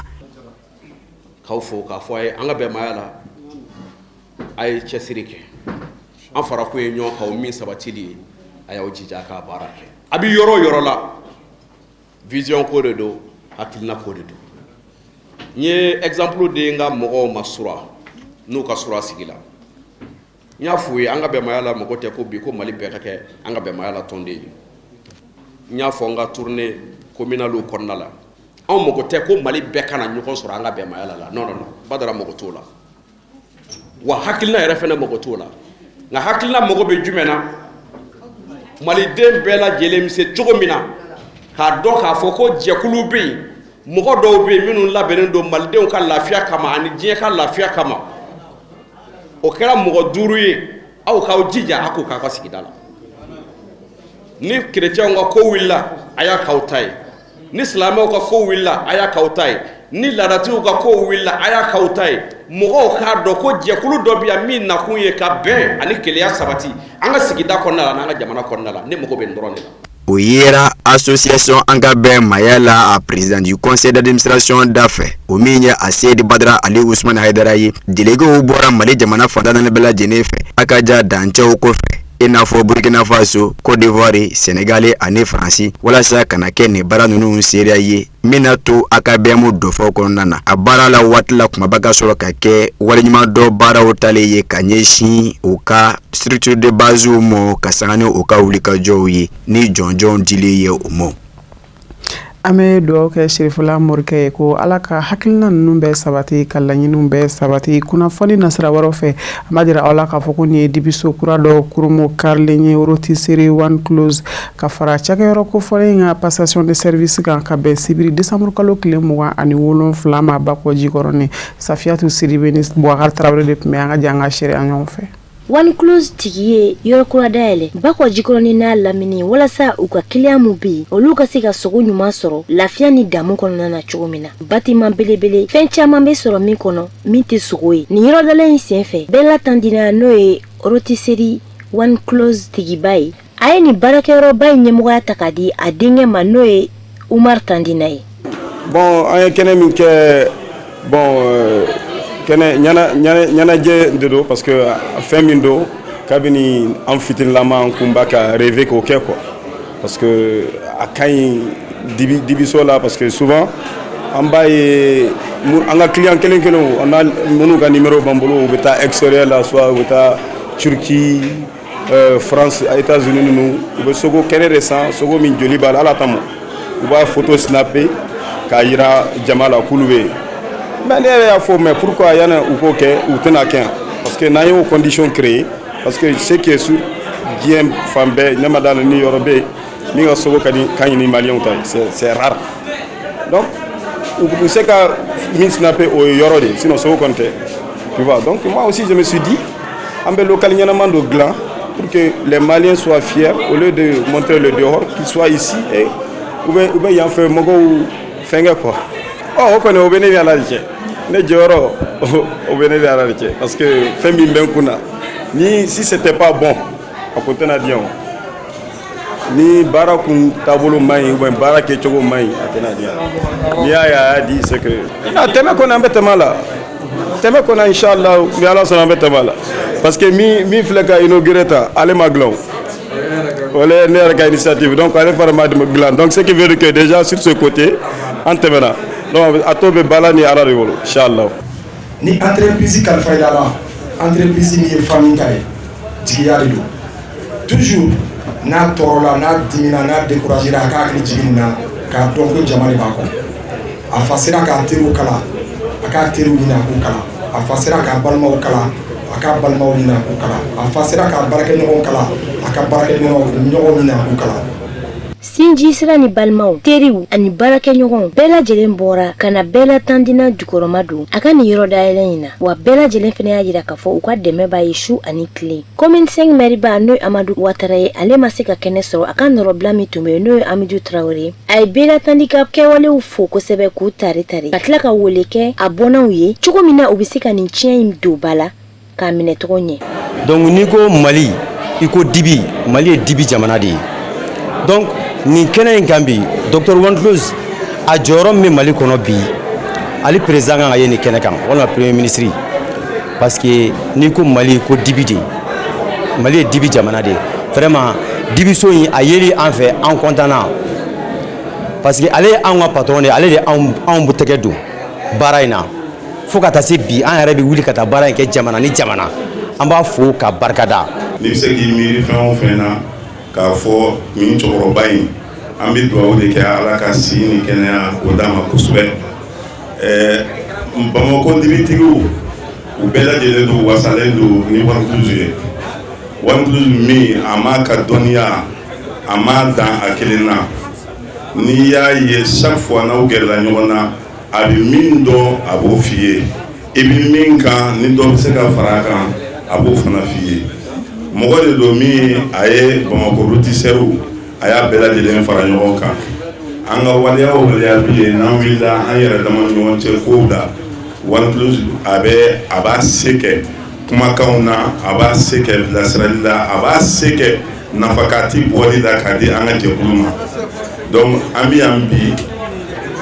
K'aw fo k'a fɔ a ye, an ka bɛnmaya la, a ye cɛsiri kɛ. An farakun ye ɲɔgɔn kan, o min sabatili ye, a y'aw jija a k'a baara kɛ. A bɛ yɔrɔ o yɔrɔ la, vision ko de don, hakilina ko de don. N ye exemple di n ka mɔgɔw ma sura. N'u ka surun a sigi la, n y'a f'u ye, an ka bɛnbaya la mɔgɔ tɛ ko bi ko Mali bɛɛ ka kɛ an ka bɛnbaya la tɔnden ye. N y'a fɔ n ka tournée communale kɔnɔna la, anw mago tɛ ko Mali bɛɛ ka na ɲɔgɔn sɔrɔ an ka bɛnbaya la. Non, non, non, Badara mago t'o la, wa hakilina yɛrɛ fɛnɛ mago t'o la. Nka hakilina mago bɛ jumɛn na? Maliden bɛɛ lajɛlen bɛ se cogo min na k'a dɔn k'a fɔ ko jɛkulu bɛ yen, mɔgɔ dɔw bɛ yen minnu labɛnnen don malidenw ka lafiya kama ani diɲɛ ka lafiya kama. O kɛra mɔgɔ 5 ye, aw k'aw jija a k'o k'aw ka sigida la. Ni kerecɛnw ka ko wulila, a y'a k'aw ta ye. Ni silamɛw ka ko wulila, a y'a k'aw ta ye. Ni laadatigiw ka ko wulila, a y'a k'aw ta ye. Mɔgɔw k'a dɔn ko jɛkulu dɔ bɛ yan min nakun ye ka bɛn ani kelenya sabati an ka sigida kɔnɔna la n'an ka jamana kɔnɔna la. Ne mago bɛ nin dɔrɔn de la. O yera association An ka bɛn Maya la, a président du conseil d'administration da fɛ, o min ye a Seyidi Badara Ali Usumani Hayidara ye. Déléguéw bɔra Mali jamana fan 14 bɛɛ lajɛlen fɛ, a ka ja dancɛw kɔfɛ, i n'a fɔ Burkina Faso, Côte d'Ivoire, Sénégal ani Faransi, walasa ka na kɛ nin baara ninnu seereya ye min na to a ka bɛn dɔfɔ kɔnɔna na. A baara la waati la, kumaba ka sɔrɔ ka kɛ waleɲumandɔn baaraw talen ye ka ɲɛsin u ka structure de base ma, ka sanga ni u ka wulikajɔw ye ni jɔnjɔnw dili ye u ma. An bɛ dugawu kɛ Sirifila Morikɛ ye ko Ala ka hakilina ninnu bɛɛ sabati, ka laɲiniw bɛɛ sabati. Kunnafoni nasira wɛrɛw fɛ, an b'a jira aw la k'a fɔ ko nin ye dibiso kura dɔ kurumo karilen ye, rôtisserie One Close, ka fara cakɛyɔrɔ kofɔlen ka passation de service kan, ka bɛn sibiri décembre kalo tile 27 ma, Bakɔ Jikɔrɔni. Safiyatu Sidibe ni Bubakari Tarawele de tun bɛ an ka jɛ an ka seereya ɲɔgɔn fɛ. One Close tigi ye yɔrɔ kura dayɛlɛ Bakɔ Jikɔrɔni n'a lamini, walasa u ka kiliyan min bɛ yen, olu ka se ka sogo ɲuman sɔrɔ lafiya ni damu kɔnɔna na cogo min na. Bâtiment belebele, fɛn caman bɛ sɔrɔ min kɔnɔ min tɛ sogo ye. Nin yɔrɔ dayɛlɛ in senfɛ, Bɛla Tandina, n'o ye rôtisserie One Close tigiba ye, a ye nin baarakɛyɔrɔba in ɲɛmɔgɔya ta k'a di a denkɛ ma, n'o ye Umar Tandina ye. Bon, an ye kɛnɛ min kɛ, bon, kɛnɛ ɲɛnajɛ de don, parce que fɛn min don, kabini an fitinilama, an kun b'a ka rêver k'o kɛ quoi, parce que a ka ɲi dibi dibiso la, parce que souvent an b'a ye, an ka client kelen kelenw, an n'a minnu ka numéro b'an bolo, u bɛ taa extérieur la, soit u bɛ taa Turquie, France, États-Unis ninnu, u bɛ sogo kɛnɛ de san, sogo min joli b'a la, ala ta mɔ, u b'a photo snapper k'a yira jama la k'olu bɛ yen. Mais ne yɛrɛ y'a fɔ, mais pourquoi yanni u k'o kɛ, u tɛna kɛ yan? Parce que n'an y'o condition créer, parce que ce qui est sûr, diɲɛ fan bɛɛ, ne ma d'a la ni yɔrɔ bɛ yen min ka sogo ka di ka ɲi ni maliyɛnw ta ye, c'est rare. Donc u bɛ se ka min snapper, o ye yɔrɔ de ye, sinon sogo kɔni tɛ, tu vois. Donc moi aussi, je me suis dit, an bɛ local ɲɛnama dɔ dilan pour que les Maliens soient fiers. Au lieu de montrer le dehors, qu'ils soient ici et u bɛ yan fɛ mɔgɔw fɛnkɛ quoi. Ɔ, o kɔni, o bɛ ne ni Ala de cɛ. Ne jɔyɔrɔ, o bɛ ne ni Ala de cɛ, parce que fɛn min bɛ n kun na ni, si c'était pas bon, a kun tɛna di yan. O ni baara kun taabolo man ɲi ou bien baara kɛcogo man ɲi, a tɛna di yan. N'i y'a ye a y'a di, c'est que a tɛmɛ kɔni, an bɛ tɛmɛ a la. Tɛmɛ kɔni, inchallah, ni Ala sɔnna, an bɛ tɛmɛ a la, parce que min filɛ ka inaugurer tan, ale ma dilan, o ale ne yɛrɛ ka initiative, donc ale fana ma dilan. Donc ce qui veut dire que déjà sur ce côté, an tɛmɛna. Donc a tɔ bɛ bala ni Ala de bolo, inchallah. Ni entreprise kalifa i la, entreprise min ye famille ta ye, jigiya de don. Toujours n'a tɔɔrɔla, n'a dimina, n'a découragé, a k'a hakili jigin nin na, k'a dɔn ko jama de b'a kɔ. A fa sera k'a teriw kala, a k'a teriw ɲini a k'u kala. A fa sera k'a balimaw kala, a k'a balimaw ɲini a k'u kala. A fa sera k'a baarakɛɲɔgɔnw kala, a ka baarakɛɲɔgɔnw ɲɔgɔn ɲini a k'u kala. Sinji sira ni balimaw, teriw ani baarakɛɲɔgɔnw bɛɛ lajɛlen bɔra ka na bɛɛ la Tandina jukɔrɔma don a ka nin yɔrɔ dayɛlɛ in na. Wa bɛɛ lajɛlen fana y'a jira k'a fɔ u ka dɛmɛ b'a ye su ani tile. Commune 5 maire ba, n'o ye Amadu Watara ye, ale ma se ka kɛnɛ sɔrɔ. A ka nɔrɔbila min tun bɛ yen, n'o ye Amidu Tarawele, a ye Bela Tandi ka kɛwalew fo kosɛbɛ, k'u tari tari, ka tila ka wele kɛ a bɔnnaw ye cogo min na u bɛ se ka nin tiɲɛ in don ba la k'a minɛ tɔgɔ ɲɛ. Donc n'i ko Mali, i ko dibi. Mali ye dibi jamana de ye. Donc nin kɛnɛ in kan bi, docteur One Close a jɔyɔrɔ min bɛ Mali kɔnɔ bi, ale président kan ka ye nin kɛnɛ kan, walima premier ministre, parce que n'i ko Mali, ko dibi de. Mali ye dibi jamana de ye. Vraiment, dibiso in a yeli an fɛ, an content na, parce que ale ye anw ka patron de ye, ale de anw tɛgɛ don baara in na. Fo ka taa se bi, an yɛrɛ bɛ wuli ka taa baara in kɛ jamana ni jamana. An b'a fo ka barikada. N'i bɛ se k'i miiri fɛn o fɛn na k'a fɔ nin cɛkɔrɔba in, an bɛ dugawu de kɛ, Ala ka si ni kɛnɛya o d'a ma kosɛbɛ. Bamakɔ dibitigiw, u bɛɛ lajɛlen don, wasalen don ni One Plus ye. One Plus min, a m'a ka dɔnniya, a m'a dan a kelen na. N'i y'a ye, chaque fois n'aw gɛrɛla ɲɔgɔn na, a bɛ min dɔn, a b'o f'i ye. I bɛ min kan, ni dɔ bɛ se ka fara a kan, a b'o fana f'i ye. Mɔgɔ de don min, a ye Bamakɔ lotisseurs, a y'a bɛɛ lajɛlen fara ɲɔgɔn kan. An ka waleya o waleya bi yen, n'an wulila an yɛrɛ dama ni ɲɔgɔn cɛ kow la, One Plus a bɛ a b'a se kɛ kumakanw na, a b'a se kɛ bilasirali la, a b'a se kɛ nafakati bɔli la k'a di an ka jɛkulu ma. Donc an bɛ yan bi,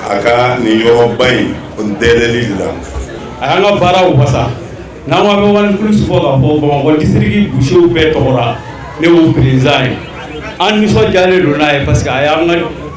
a ka nin yɔrɔba in dayɛlɛli de la. A y'an ka baaraw wasa. N'an ko an bɛ One Plus fɔ k'a fɔ Bamakɔ district bouchers bɛɛ tɔgɔ la, ne y'o président ye. An nisɔndiyalen don n'a ye parce que a y'an ka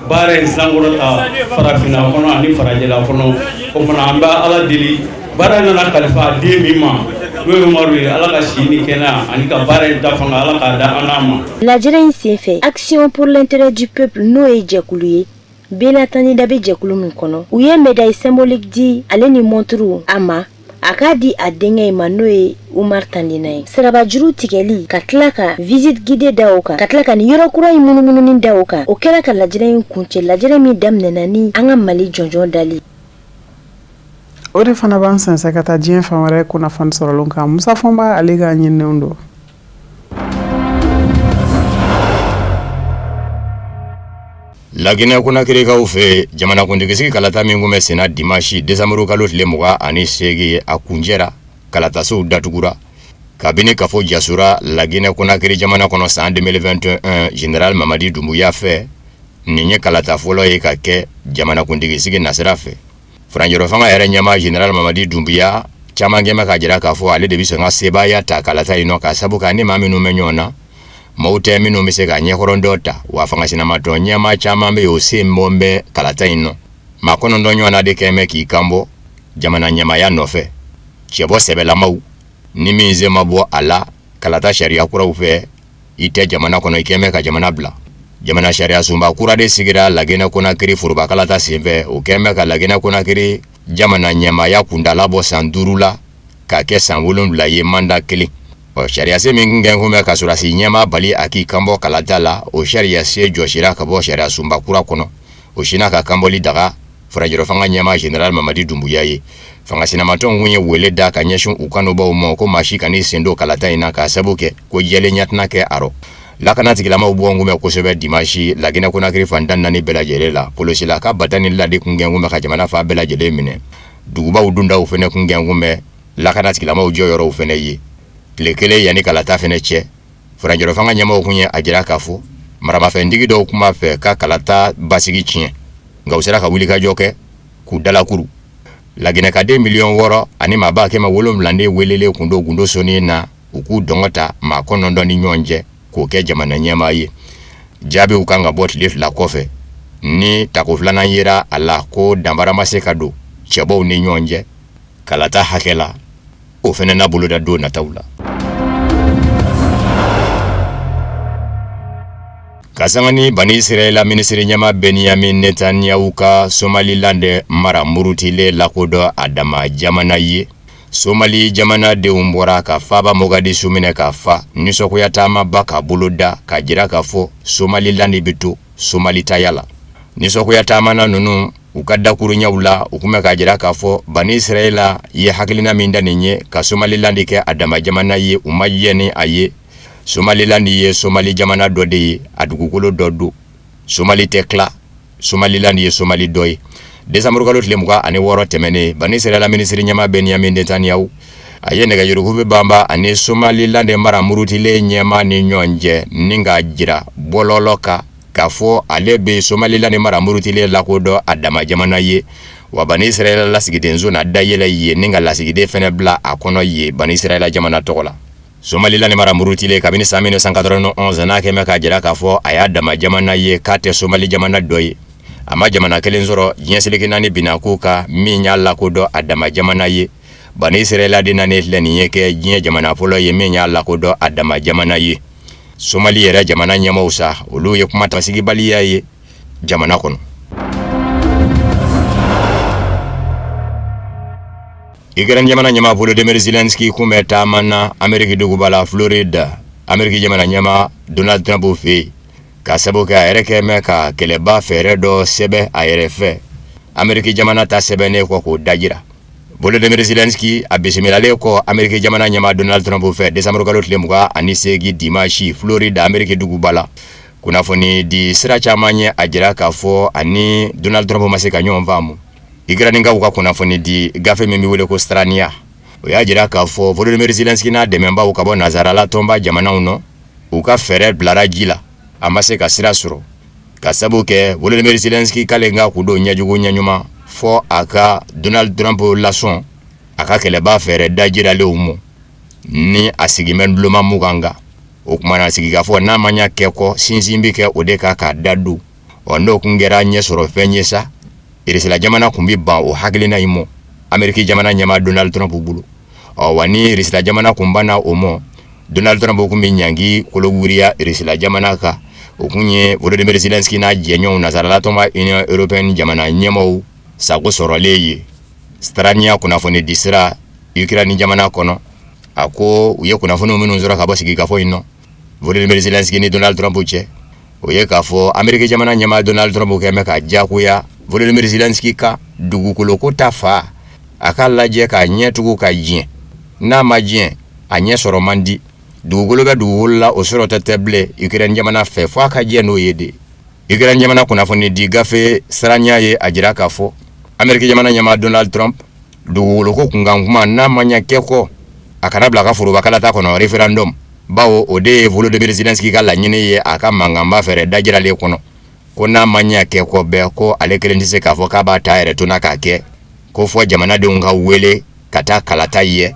baara in sankɔrɔta farafinna kɔnɔ ani farajɛla kɔnɔ. O kumana, an bɛ Ala deli, baara in nana kalifa a den min ma, n'o ye Umaru ye, Ala ka si ni kɛnɛya ani ka baara in ta fanga, Ala k'a da an n'a ma. Lajɛrɛ in senfɛ, Action pour l'intérêt du peuple, n'o ye jɛkulu ye Bela Tandina bɛ jɛkulu min kɔnɔ, u ye médaille symbolique di ale ni montre a ma, a k'a di a denkɛ in ma, n'o ye Umar Tandina ye. Sirabajuru tigɛli, ka tila ka visite guidée da o kan, ka tila ka nin yɔrɔ kura in munumununi da o kan, o kɛra ka lajɛrɛ in kuncɛ, lajɛrɛ min daminɛna ni an ka Mali jɔnjɔn dali. O de fana b'an sɛnsɛn ka taa diɲɛ fan wɛrɛ kunnafoni sɔrɔlen kan. Musa Fɔnba, ale ka ɲininiw don. Laginɛ Konakirikaw fɛ, jamanakuntigisigi kalata min tun bɛ senna dimanche décembre kalo tile 28, a kuncɛra, kalatasow datugura. Kabini kafo jasora Laginɛ Konakiri jamana kɔnɔ san 2021 général Mamadi Doumbouya fɛ, nin ye kalata fɔlɔ ye ka kɛ jamanakuntigisigi nasira fɛ. Furancɛrɔ fanga yɛrɛ ɲɛmaa général Mamadi Doumbouya, caman kɛn bɛ k'a jira k'a fɔ ale de bɛ sɔn ka sebaaya ta kalata in nɔ, ka sabu k'a ni maa minnu bɛ ɲɔgɔn na, maaw tɛ minnu bɛ se ka ɲɛkɔrɔ dɔ ta. Wa fanga sinamatɔn ɲɛmaa caman bɛ yen, o sen bɔ bɛ kalata in nɔ. Maa 9 ɲɔgɔnna de kɛn bɛ k'i kanbɔ jamana ɲɛmaaya nɔfɛ. Cɛbɔ sɛbɛlamaw ni min sen ma bɔ a la kalata sariya kuraw fɛ, i tɛ jamana kɔnɔ, i kɛn bɛ ka jamana bila. Jamana sariya sunba kura de sigira Laginɛ Konakiri foroba kalata senfɛ. O kɛn bɛ ka Laginɛ Konakiri jamana ɲɛmaaya kuntaala bɔ san 5 la k'a kɛ san 7 ye, mandat kelen. Ɔ, sariyasen min kɛn kun bɛ ka sɔrɔdasi ɲɛmaa bali a k'i kanbɔ kalata la, o sariyasen jɔsira ka bɔ sariya sunba kura kɔnɔ. O sinna ka kanbɔli daga furancɛrɔ fanga ɲɛmaa général Mamadi Doumbouya ye. Fanga sinamatɔnw kun ye wele da ka ɲɛsin u kanubaw ma ko maa si kan'i sen don kalata in na, k'a sabu kɛ ko jɛlenya tɛna kɛ a rɔ. Lakana tigilamaw bɔ kun bɛ kosɛbɛ dimanche Laginɛ Konakiri fan 14 bɛɛ lajɛlen la. Polosila ka ba tan ni la de kun kɛn kun bɛ ka jamana fan bɛɛ lajɛlen minɛ. Dugubaw dondaw fɛnɛ kun kɛn kun bɛ lakana tigilamaw jɔyɔrɔw fɛnɛ ye. Tile kelen yanni kalata fɛnɛ cɛ, furancɛrɔ fanga ɲɛmaaw kun ye a jira k'a fɔ maramafɛntigi dɔw kun b'a fɛ ka kalata basigi tiɲɛ, nka u sera ka wulikajɔ kɛ k'u dalakuru. Laginɛkaden 6 miliyɔn ani maa 700,000 de welelen kun don gundo sɔnni na, u k'u dɔngɔ ta maa 9 ni ɲɔgɔn cɛ k'o kɛ jamana ɲɛmaa ye. Jaabiw kan ka bɔ tile 2 kɔfɛ. Ni tako filanan yera a la ko danfara ma se ka don cɛbɔw ni ɲɔgɔn cɛ kalata hakɛ la, o fana na boloda don nataw la. Ka sanga ni Bani Israɛla minisiri ɲɛmaa Benyamin Netanyahu ka Somaliland mara murutilen lakodɔn a dama jamana ye, Somali jamanadenw bɔra ka faaba Mogadishu minɛ ka fa, nisɔngoya taamaba ka boloda ka jira k'a fɔ Somaliland bɛ to Somali taya la. Nisɔngoya taamana ninnu, u ka dakurunɲɛw la, u tun bɛ k'a jira k'a fɔ Bani Israɛla ye hakilina min da nin ye ka Somaliland kɛ a dama jamana ye, u ma jɛn ni a ye. Somaliland ye Somali jamana dɔ de ye, a dugukolo dɔ don, Somali tɛ tila, Somaliland ye Somali dɔ ye. Desanburu kalo tile 26 tɛmɛnen, Bani Israɛla minisiri ɲɛmaa Benyamin Netanyahu, a ye nɛgɛjurukufe banba ani Somaliland mara murutilen ɲɛmaa ni ɲɔgɔn cɛ, ni k'a jira bɔlɔlɔ kan k'a fɔ ale bɛ Somaliland mara murutilen lakodɔn a dama jamana ye. Wa Bani Israɛla lasigidenso na dayɛlɛ ye, ni ka lasigiden fɛnɛ bila a kɔnɔ ye Bani Israɛla jamana tɔgɔ la. Somaliland mara murutilen kabini san 1991, n'a kɛn bɛ k'a jira k'a fɔ a y'a dama jamana ye, k'a tɛ Somali jamana dɔ ye, a ma jamana kelen sɔrɔ diɲɛ seleke naani binako kan min y'a lakodɔn a dama jamana ye. Bani Israɛla de nanen filɛ nin ye kɛ diɲɛ jamana fɔlɔ ye min y'a lakodɔn a dama jamana ye. Somali yɛrɛ jamana ɲɛmaaw sa, olu ye kuma basigibaliya ye jamana kɔnɔ. Ukraine jamana ɲɛmaa Volodymyr Zelensky kun bɛ taama na Ameriki duguba la Florida, Ameriki jamana ɲɛmaa Donald Trump fɛ yen, ka sabu kɛ a yɛrɛ kɛ mɛ ka kɛlɛba fɛɛrɛ dɔ sɛbɛn a yɛrɛ fɛ, Ameriki jamana ta sɛbɛnnen kɔ k'o dajira. Volodymyr Zelensky a bisimilalen kɔ Ameriki jamana ɲɛmaa Donald Trump fɛ décembre kalo tile 28 dimanche Florida, Ameriki duguba la. Kunnafoni di sira caman ye a jira k'a fɔ ani Donald Trump ma se ka ɲɔgɔn faamu. Ukrainekaw ka kunnafoni di gafe min bɛ wele ko Strania, o y'a jira k'a fɔ Volodymyr Zelensky n'a dɛmɛbaaw ka bɔ nansarala tɔnba jamanaw nɔ, u ka fɛɛrɛ bilara ji la, a ma se ka sira sɔrɔ, ka sabu kɛ Volodymyr Zelensky k'ale ka kun don ɲɛjugu ɲɛɲuman fɔ a ka Donald Trump lasɔn a ka kɛlɛba fɛɛrɛ dajiralenw mɔ ni a sigin bɛ duloma 20 kan. O tuma na sigikafɔ n'a ma ɲɛ kɛ kɔ, sinsin bɛ kɛ o de kan k'a da don. Ɔ n'o kun kɛra ɲɛ sɔrɔ fɛn ye sa, Irisila jamana kun bɛ ban o hakilina in mɔ Ameriki jamana ɲɛmaa Donald Trump bolo. Ɔ wa ni Irisila jamana kun banna o mɔ, Donald Trump kun bɛ ɲangi kologiriya Irisila jamana kan. O kun ye Volodymyr Zelensky n'a jɛɲɔgɔnw nansarala tɔnba Union européenne jamana ɲɛmaaw sago sɔrɔlen ye. Strania kunnafoni di sira Ukraine jamana kɔnɔ, a ko u ye kunnafoniw minnu sɔrɔ ka bɔ sigikafɔ in nɔ Volodymyr Zelensky ni Donald Trump cɛ, o ye k'a fɔ Ameriki jamana ɲɛmaa Donald Trump kɛ bɛ ka jagoya Volodymyr Zelensky ka dugukoloko ta fa, a k'a lajɛ k'a ɲɛ tugu ka diɲɛ, n'a ma diɲɛ a ɲɛ sɔrɔ man di. Dugukolo bɛ dugukolo la, o sɔrɔ tɛ bilen Ukraine jamana fɛ, fo a ka diɲɛ n'o ye de. Ukraine jamana kunnafoni di gafe Strania ye a jira k'a fɔ Ameriki jamana ɲɛmaa Donald Trump dugukoloko kunkan kuma n'a ma ɲɛ kɛ kɔ, a kana bila a ka foroba kalata kɔnɔ référendum, bawo o de ye Volodymyr Zelensky ka laɲini ye a ka mankanba fɛɛrɛ dajiralen kɔnɔ, ko n'a ma ɲɛ kɛ kɔ bɛɛ ko ale kelen tɛ se k'a fɔ k'a b'a ta yɛrɛ to na k'a kɛ, ko fɔ jamanadenw ka wele ka taa kalata ye,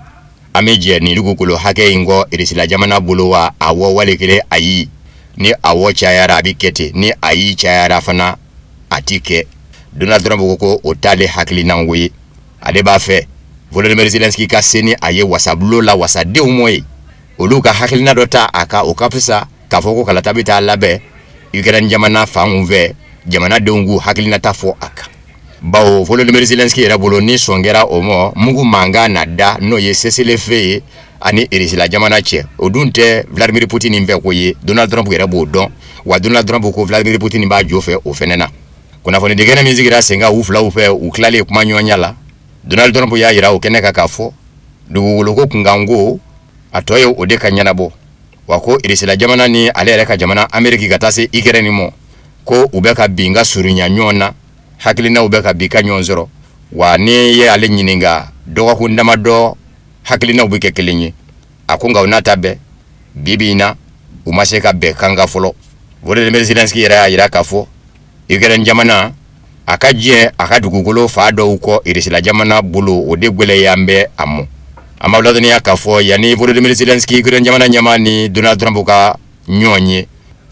an bɛ jɛ nin dugukolo hakɛ in kɔ Irisila jamana bolo wa? Awɔ wali kelen ayi. Ni awɔ cayara a bɛ kɛ ten, ni ayi cayara fana a ti kɛ. Donald Trump ko o t'ale hakilinanko ye, ale b'a fɛ Volodymyr Zelensky ka se ni a ye wasabulon la wasadenw mɔ ye, olu ka hakilina dɔ ta a kan, o ka fisa k'a fɔ ko kalata bɛ taa labɛn Ukraine jamana fan fɛ, jamanadenw k'u hakilinata fɔ a kan. Bawo Volodymyr Zelensky yɛrɛ bolo, ni sɔn kɛra o mɔ, mugu mankan na da, n'o ye cessez-le-feu ye ani Irisila jamana cɛ. O dun tɛ Vladimir Poutine fɛ ko ye, Donald Trump yɛrɛ b'o dɔn, wa Donald Trump ko Vladimir Poutine b'a jo fɛ o fɛnɛ na. Kunnafoni di kɛnɛ min sigira sen kan u filaw fɛ, u tilalen kuma ɲɔgɔnya la, Donald Trump y'a jira o kɛnɛ kan k'a fɔ dugukoloko kunkanko a tɔ ye o de ka ɲɛnabɔ, wa ko Irisila jamana ni ale yɛrɛ ka jamana Ameriki ka taa se Ukraine mɔ, ko u bɛ ka bin ka surunya ɲɔgɔn na, hakilinaw bɛ ka bin ka ɲɔgɔn sɔrɔ, wa n'i ye ale ɲininka dɔgɔkun damadɔ hakilinaw bɛ kɛ kelen ye. A ko nka o n'a ta bɛɛ, bi bi in na u ma se ka bɛn kan kan fɔlɔ. Volodymyr Zelensky yɛrɛ y'a jira k'a fɔ Ukraine jamana a ka diɲɛ a ka dugukolo fa dɔw kɔ Irisila jamana bolo, o de gwɛlɛya bɛ a mɔ. An b'aw ladɔnniya k'a fɔ yanni Volodymyr Zelensky Ukraine jamana ɲɛmaa ni Donald Trump ka ɲɔgɔn ye,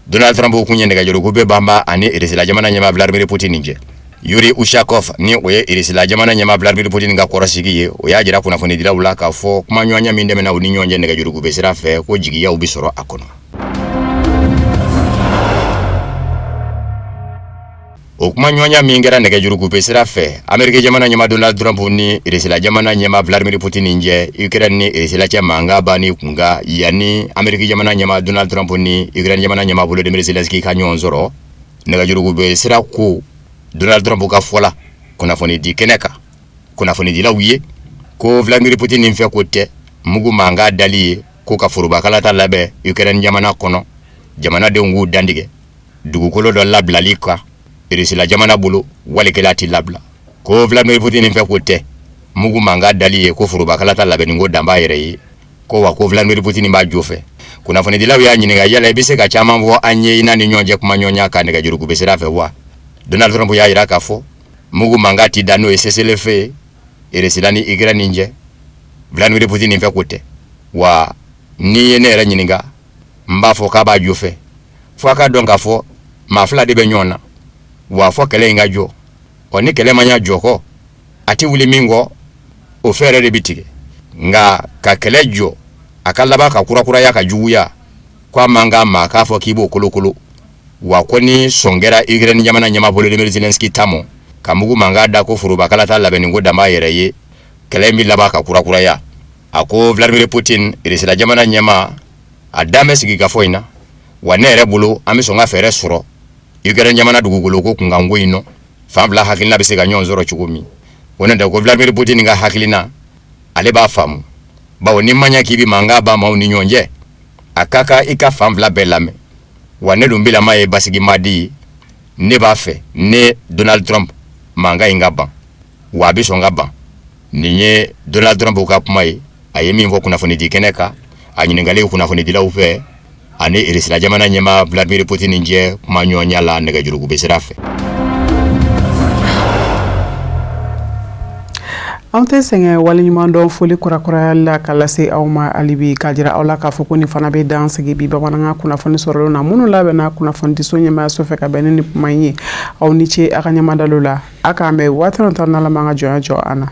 Donald Trump kun ye nɛgɛjuruko bɛ banba ani Irisila jamana ɲɛmaa Vladimir Poutine cɛ. Yuri Ushakov, ni o ye Irisila jamana ɲɛmaa Vladimir Poutine ka kɔrɔsigi ye, o y'a jira kunnafonidilaw la k'a fɔ kumaɲɔgɔnya min tɛmɛna u ni ɲɔgɔn cɛ nɛgɛjuruko bɛ sira fɛ, ko jigiyaw bɛ sɔrɔ a kɔnɔ. O kumaɲɔgɔnya min kɛra nɛgɛjurukupe sira fɛ Ameriki jamana ɲɛmaa Donald Trump ni Irisila jamana ɲɛmaa Vladimir Poutine cɛ, Ukraine ni Irisila cɛ mankan banni kunkan, yanni Ameriki jamana ɲɛmaa Donald Trump ni Ukraine jamana ɲɛmaa Volodymyr Zelensky ka ɲɔgɔn sɔrɔ nɛgɛjurukupe sira ko Donald Trump ka fɔ la kunnafoni di kɛnɛ kan kunnafonidilaw ye ko Vladimir Poutine fɛ ko tɛ mugu mankan dali ye ko ka forobakalata labɛn Ukraine jamana kɔnɔ, jamanadenw k'u dantigɛ dugukolo dɔ labilali kan Irisila jamana bolo, wali kelen a tɛ labila. Ko Vladimir Poutine fɛ ko tɛ mugu mankan dali ye ko forobakalata labɛnni ko dan b'a yɛrɛ ye, ko wa ko Vladimir Poutine b'a jo fɛ. Kunnafonidilaw y'a ɲininka yala i bɛ se ka caman fɔ an ye i n'a ni ɲɔgɔn cɛ kumaɲɔgɔnya kan nɛgɛjurukupe sira fɛ wa? Donald Trump y'a jira k'a fɔ mugu mankan tɛ da, n'o ye cessez-le-feu ye Irisila ni Ukraine cɛ, Vladimir Poutine fɛ ko tɛ. Wa n'i ye ne yɛrɛ ɲininka, n b'a fɔ k'a b'a jo fɛ, fo a ka dɔn k'a fɔ maa fila de bɛ ɲɔgɔn na, wa fɔ kɛlɛ in ka jɔ. Ɔ ni kɛlɛ ma ɲa jɔ kɔ, a tɛ wuli min kɔ, o fɛɛrɛ de bɛ tigɛ. Nka ka kɛlɛ jɔ a ka laban ka kurakuraya ka juguya, ko a man kan maa k'a fɔ k'i b'o kolokolo. Wa ko ni sɔn kɛra Ukraine jamana ɲɛmaa Volodymyr Zelensky ta mɔ ka mugu mankan da ko foroba kalata labɛnni ko dan b'a yɛrɛ ye, kɛlɛ in bɛ laban ka kurakuraya. A ko Vladimir Putin, Irisila jamana ɲɛmaa, a dan bɛ sigikafɔ in na. Wa ne yɛrɛ bolo, an bɛ sɔn ka fɛɛrɛ sɔrɔ Ukraine jamana dugukolo ko kunkanko in nɔ, fan fila hakilina bɛ se ka ɲɔgɔn sɔrɔ cogo min. Ko n'o tɛ, ko Vladimir Putin ka hakilina, ale b'a faamu, bawo ni ma ɲɛ k'i bɛ mankan ban maaw ni ɲɔgɔn cɛ, a ka kan i ka fan fila bɛɛ lamɛn. Wa ne dun bilama ye basigimadi ye, ne b'a fɛ ne Donald Trump mankan in ka ban, wa a bɛ sɔn ka ban. Nin ye Donald Trump ka kuma ye, a ye min fɔ kunnafonidi kɛnɛ kan, a ɲininkalen kunnafonidilaw fɛ, ani Irisila jamana ɲɛmaa Vladimir Putin cɛ kumaɲɔgɔnya la nɛgɛjuruko sira fɛ. An tɛ sɛgɛn waleɲumandɔn foli kurakurayali la ka lase aw ma halibi, k'a jira aw la k'a fɔ ko nin fana bɛ dan sigi bi bamanankan kunnafoni sɔrɔlenw na, minnu labɛnna kunnafonidiso ɲɛmaayaso fɛ ka bɛn ni nin kuma in ye. Aw ni ce a ka ɲɛmadalo la. A k'an bɛn waati nata, n'Ala m'an ka jɔnya jɔ an na.